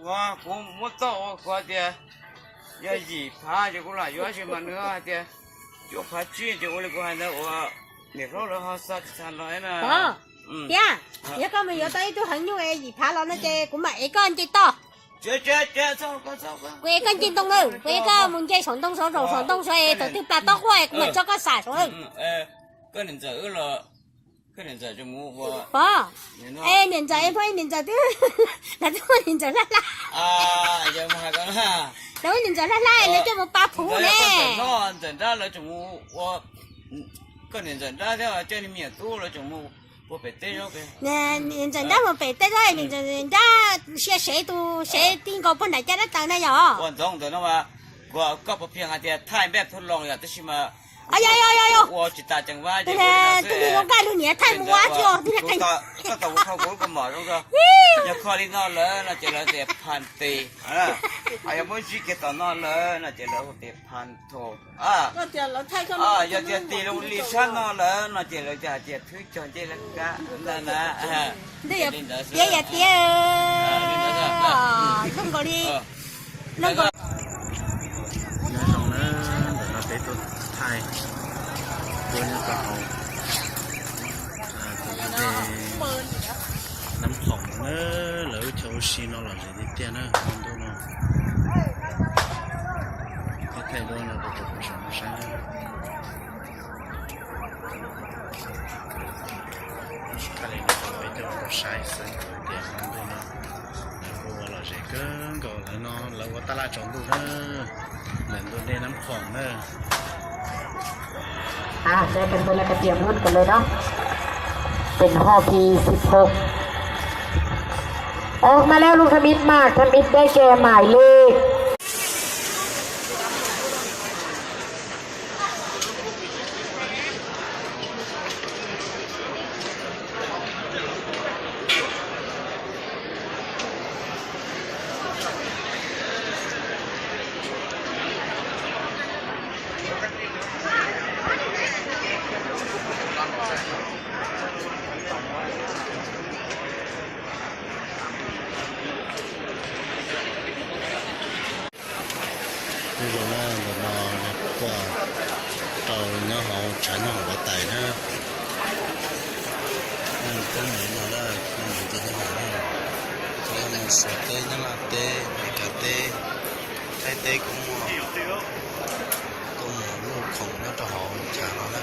Ua kuv muab txoj ua kuv hais tias yog yim phav ces kuv lam yuav, tab sis mas nws hais tias cuaj phav tsib ces ua li kuv hais ntawd ua niam hlob lawv ho xa tsis txog los na. Tiag, yog koj mus yuav tau ib tug heev nyuj es yim phav los no ces kuv mam ev koj nce toj. Kuv ev koj nce ntoo na, kuv ev koj mus nce saum ntoo saud, saum ntoo saud es thaum twg plas tob quaj es kuv mam tso koj xam saud. Koj niam ntxawm wb los, koj niam ntxawm tseem mus ua, pog, es niam ntxawm es pog, niam ntxawm twb, lawv twb muaj niam ntxawm hlab hlab, lawv muaj niam ntxawm hlab hlab lawv coj mus pa phuv ne. Ntxawm nrab lawv tseem mus ua, koj niam ntxawm nrab thiab coj niag me nyuam tub lawv tseem mus ua pem teb zaub. Niam ntxawm nrab mus pem teb zaub, niam ntxawm nrab sia sev tus sev tib nkaus puag nram caj dab taws na yog. Ua ntxoov ntawm no mas, kuv koj puas pheej hais tias thaij npej thub loo yog tab sis mas ua tsis tas ceev vab ces tus niag zoo nkauj lug niam thaij mus ua tsis os. Koj tau kuv thauj kuv lub kaus mom zoo, yog kho li no lawm no ces lawv tias phan tes, yog muab zib kiag tom no lawm no ces lawv hu tias phan tho. Yog tias tis loo li sab no lawm no ces lawv hais tias thwb cog ncej laj kab ntag na. Tiav yog tiav, zoo nkaus li. Nyob zoo na, ntawm no peb tuaj thaij tuaj nyob rau hauv tus dej Nab Khoom na, lawv wb chaw ua si no lom zem tiag tiag na hmo ntuj no. Peb thaij duab no rau tus pem saum no saib na. Tsis thaij li no rau peb coj los saib xwb tias hmo ntuj no lawv kuj ua lom zem kawg nkaus lawv no, lawv ua taj laj tsaus ntuj na, ntawm ntug dej Nab Khoom na. Ces peb mus rau lub thaj mib mas, thaj mib dej ces mais li. Nyob zoo na, ntawm no nws kuj tau nyob hauv tshav nyob hauv lawv tais na. Nws kuj mus no na, nws mus nce nyob hauv na. Nws mus Suav teb, Nyab Laj teb, Amelikas teb, Thaib teb kuj muaj, kuj mus luj khoom nyob rau hauv tshav no na.